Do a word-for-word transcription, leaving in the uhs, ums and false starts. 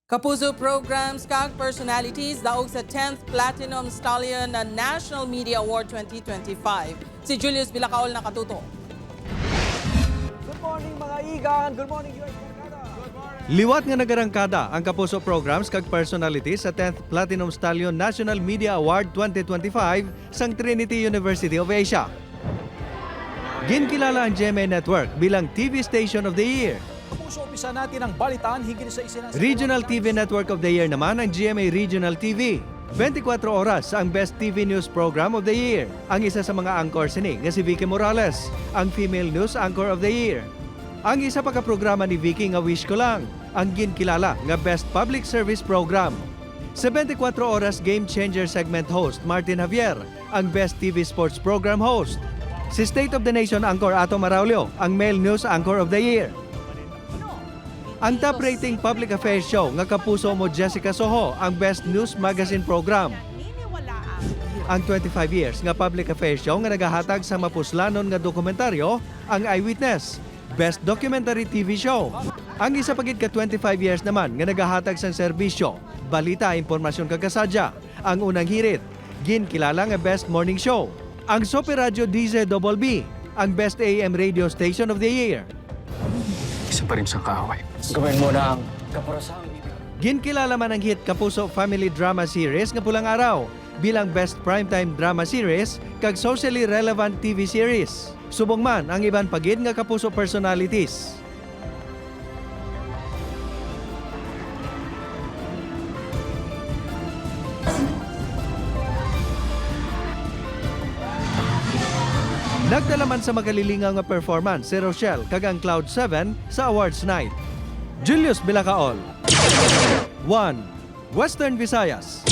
Kapuso programs kag personalities daog sa tenth Platinum Stallion na National Media Award twenty twenty-five. Si Julius Bilacaol nakatuto. Good morning, mga igan. Good morning, U S Barkada. Liwat nga nagarangkada ang Kapuso programs kag personalities sa tenth Platinum Stallion National Media Award twenty twenty-five sang Trinity University of Asia. Ginkilala ang G M A Network bilang T V Station of the Year. Kapuso, umpisa natin ang balitaan hinggil sa isinasagawa Regional ng T V Network of the Year naman ang G M A Regional T V. Twenty-four oras ang Best T V News Program of the Year. Ang isa sa mga anchor sini nga si Vicky Morales, ang Female News Anchor of the Year. Ang isa pa ka programa ni Vicky nga Wish Ko Lang, ang ginkilala nga Best Public Service Program. Sa twenty-four Oras Game Changer Segment Host Martin Javier, ang Best T V Sports Program Host. Si State of the Nation Anchor Ato Maraulio, ang Male News Anchor of the Year. Ang top rating public affairs show nga Kapuso Mo Jessica Soho ang Best News Magazine Program. Ang twenty-five years nga public affairs show nga nagahatag sa mapuslanon nga dokumentaryo ang Eyewitness, Best Documentary T V Show. Ang isa pa gid ka twenty-five years naman nga nagahatag sang serbisyo, balita, impormasyon kag kasadya, ang Unang Hirit, ginkilala nga Best Morning Show. Ang Super Radio D Z Double B, ang Best A M Radio Station of the Year. Isa pa rin siyang kaaway. Gawin mo na ang kaparasahang ibig. Ginkilala man ang hit Kapuso Family Drama Series nga Pulang Araw bilang Best Primetime Drama Series kag Socially Relevant T V Series. Subong man ang iban pa gid nga Kapuso personalities. Nagdala man sa makalilingaw nga performance si Rochelle kag ang Cloud Seven sa awards night. Julius Bilacaol. One, Western Visayas.